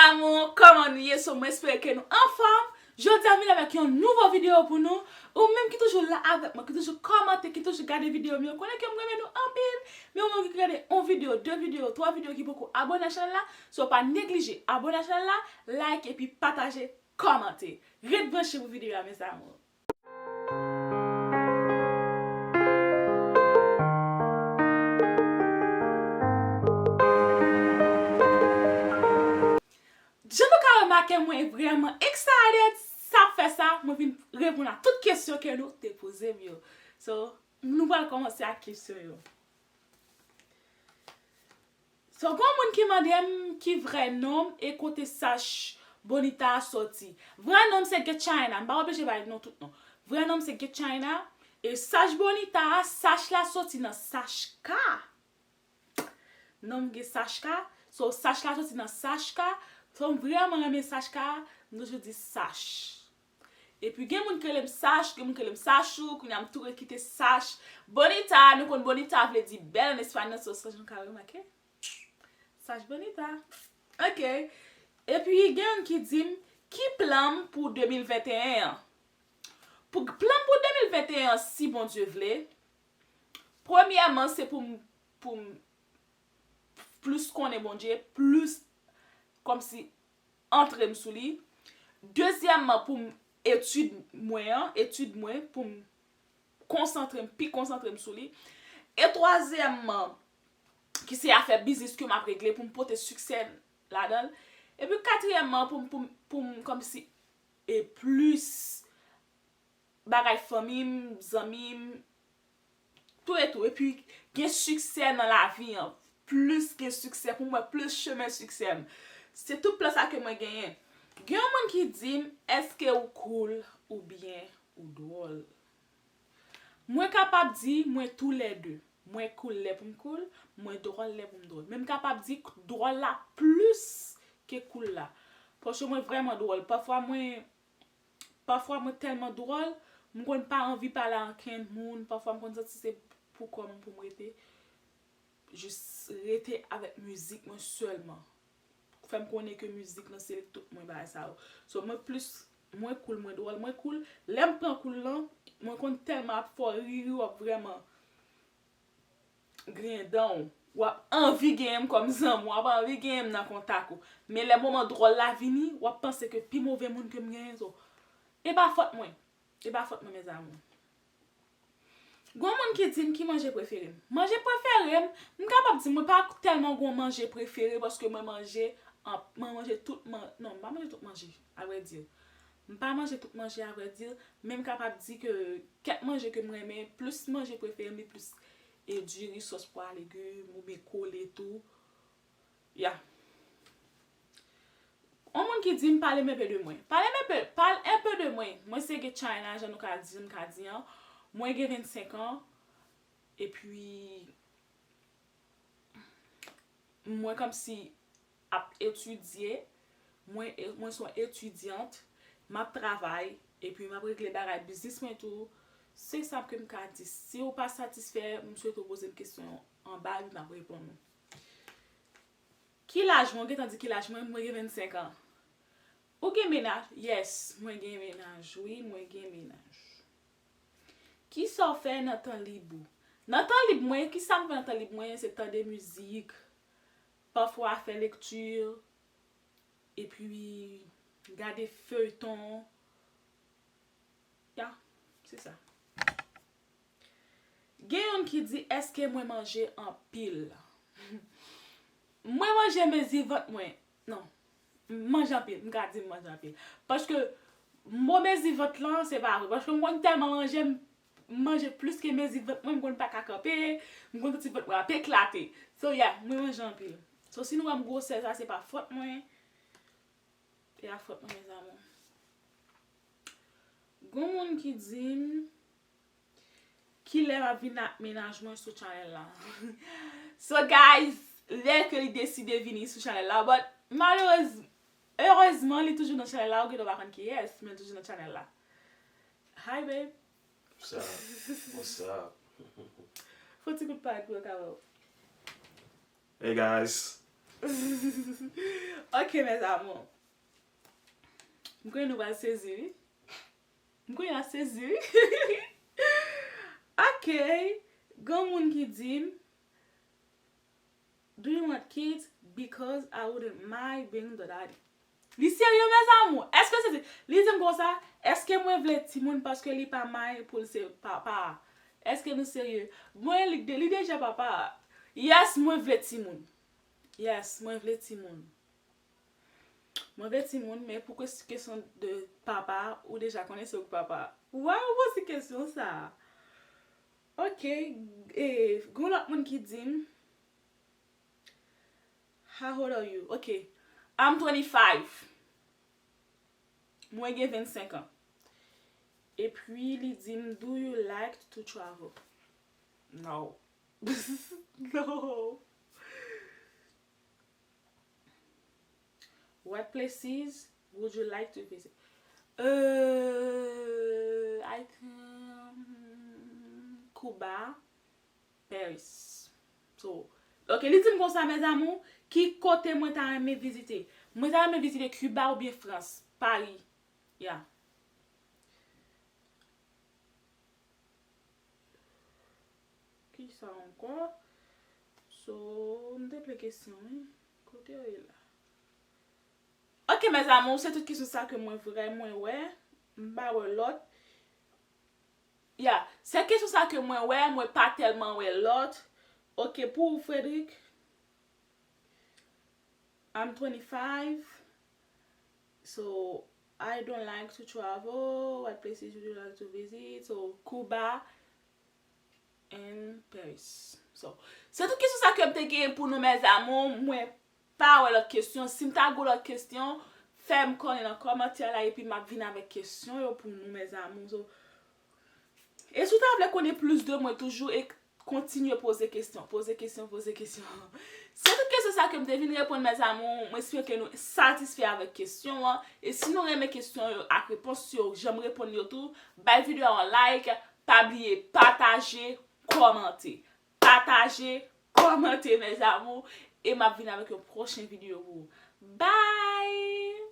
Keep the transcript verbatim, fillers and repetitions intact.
Amour, kòman nou ye? So, mwen espere ke nou anfòm. Jodi a, m vin avèk yon nouvo videyo pou nou. Ou menm ki toujou la avèk mwen, ki toujou kòmante, ki toujou gade videyo m yo, konnen ke m renmen nou anpil. Men ou menm ki gade yon videyo, de videyo, twa videyo ki poko abòne a chanèl la, so pa neglije abòne a chanèl la, like epi pataje, kòmante. Ret branche pou videyo a, mes amours. Jan nou ka remake, mwen vrèman excited. Sa fè sa, mwen vin reponn a tout kesyon ke nou te poze m yo. So, nou pral kòmanse ak kesyon yo. So, gon moun ki mande m ki vrè non m e kote Sash Bonita a sòti. Vrè non m se Get China. M pa oblije bay non tout non. Vrè non m se Get China. E Sash Bonita a, Sash la sòti nan Sashka. Non m gen Sashka. So, Sash la sòti nan Sashka. So, m vrèman renmen Sashka. M toujou di Sash. Epi gen moun ki rele m Sash, gen moun ki rele m Sashou, kounye a m tou rekite Sash. Bonita, nou konn Bonita vle di bèl an espanyòl, so sa nou ka remake. Sash Bonita. Ok. Epi gen youn ki di m, ki plan m pou de mil venteyen an? Pou plan m pou de mil venteyen an, si Bondye vle, premyèman, se pou m, pou m plis konnen Bondye, plis kòmsi antre m sou li. Dezyèmman, pou m etid mwen an, etid mwen, pou m konsantre m, pi konsantre m sou li. E twazyèmman, ki se afè biznis ke m ap regle pou m pote siksè ladan l. Epi katriyèmman, pou m, pou m, pou m kòmsi e plis bagay fanmi m, zanmi m, tou e tou. Epi gen siksè nan lavi an. Plis gen siksè, pou m wè plis chemen siksè m. Se tout plan sa ke mwen genyen. Gen yon moun ki di m, èske ou cool oubyen ou dwòl? Mwen kapab di mwen toulède. Mwen cool lè pou m cool, mwen dwòl lè pou m dwòl. Men m kapab di dwòl la plis ke cool la. Paske mwen vrèman dwòl. Pafwa mwen, pafwa mwen tèlman dwòl, m konn pa anvi pale a ankenn moun. Pafwa m konn santi se pou kò m pou m rete. Jis rete avèk mizik mwen sèlman. Fè m konnen ke mizik lan se tout mwen bagay sa yo. So, mwen plis, mwen cool, mwen dwòl, mwen cool. Lè m pran cool lan, mwen konn tèlman ap fè w ri, ri, w ap vrèman griyen dan w. W ap anvi genyen m kòm zanmi w, w ap anvi genyen m nan kontak ou. Men lè moman dwòl la vini, w ap panse ke pi move moun ke m genyen, so, e pa fòt mwen. E pa fòt mwen, mes amours. Gon moun ki di m ki manje prefere m. Manje prefere m, m kapab di mwen pa tèlman gon manje prefere paske mwen manje, an- mwen manje tout man-, non, m pa manje tout manje, a vrè di. M pa manje tout manje, a vrè di, men m kapab di ke kèk manje ke m renmen, plis manje prefere m, li plis e diri, sòs pwa legim, oubyen kole tou. Ya. On moun ki di m pale m enpe de mwen. Pale m enpe, pale enpe de mwen. Mwen se Get China, jan nou ka di, m ka di an. Mwen gen vennsenk an. Epi, mwen kòmsi ap etidye. Mwen, mwen se yon etidyant. M ap travay. Epi, m ap regle bagay biznis mwen tou. Se sa ke m ka di. Si w pa satisfè, m swete w poze m kesyon anba, epi m ap reponn ou. Ki laj mwen? Ou gentan di ki laj mwen? Mwen gen vennsenk an. Ou gen mennaj? Yes, mwen gen mennaj. Wi, mwen gen mennaj. Kisa w fè nan tan lib ou? Nan tan lib mwen, kisa m fè nan tan lib mwen? Se tande mizik, pafwa fè lekti, epi gade feyton. Ya, se sa. Gen youn ki di, èske mwen manje anpil? Mwen manje mezi vant mwen. Non. M manje anpil. M ka di m manje anpil. Paske mo mezi vant lan, se pa vre. Paske m konn tèlman manje, m manje plis ke mezi vant mwen, m konn pa ka kanpe, m konn santi vant mwen ap eklate. So, yeah, mwen manje anpil. So, si nou wè m gwosè, sa se pa fòt mwen. E a fòt mwen, mes amours. Gon moun ki di m kilè m ap vin ak mennaj mwen sou channel la. So, guys, lè ke li deside vini sou channel la, but malerez, erezman, li toujou nan channel la, ou gentan pa konn kiyès, men li toujou nan channel la. Hi, babe. What's up? What's up? Fè ti kout pale pou yo ka wè w. Hey, guys. Ok, mes amours. M konnen nou pral sezi, wi. M konnen y ap sezi, wi. Ok. Gen moun ki di m, "Do you want kids? Because I wouldn't mind being the daddy." Li serye, mes amours. Èske se, li di m konsa, èske mwen vle timoun paske li pa may pou l se papa a? Èske nou serye? Mwen, li, li deja papa a. Yes, mwen vle timoun. Yes, mwen vle timoun. Mwen vle timoun, men pou kes-, kesyon de papa, ou deja konnen se ou ki papa. Why ou poze kesyon sa? Ok, e, gen lòt moun ki di m, "How old are you?" Ok, I'm twenty-five. Mwen gen vennsenk an. Epi li di m, "Do you like to travel?" No. No. What places would you like to visit? Uh, I think Cuba, Paris. So, ok, li di m konsa, mes amours, ki kote mwen ta renmen vizite? Mwen ta renmen vizite Cuba oubyen Frans, Paris. Yeah. Ki sa ankò? So, m te plen kesyon, wi. Kote yo ye la? Ok, mes amours, se tout kesyon sa ke mwen vrèman wè. M pa wè lòt. Ya, se kesyon sa ke mwen wè, mwen pa tèlman wè lòt. Ok, pou ou, Frederick? I'm twenty-five, so I don't like to travel. What places would you like to visit? So, Cuba and Paris. So, se tout kesyon sa ke m te genyen pou nou, mes amours. Mwen pa wè lòt kesyon. Si m ta gen lòt kesyon, fè m konnen nan kòmantè la, epi m ap vin avèk kesyon yo pou nou, mes amours. So, e si w ta vle konnen plis de mwen toujou, e kontinye poze kesyon, poze kesyon, poze kesyon. Se tout kesyon sa ke m te vin reponn, mes amours. Mwen espere ke nou satisfè avèk kesyon an. E si nou renmen kesyon yo ak repons yo, jan m reponn yo tou, bay videyo a yon like, pa bliye pataje, kòmante. Pataje, kòmante, mes amours. E m ap vin avèk yon pwochen videyo pou ou. Bye!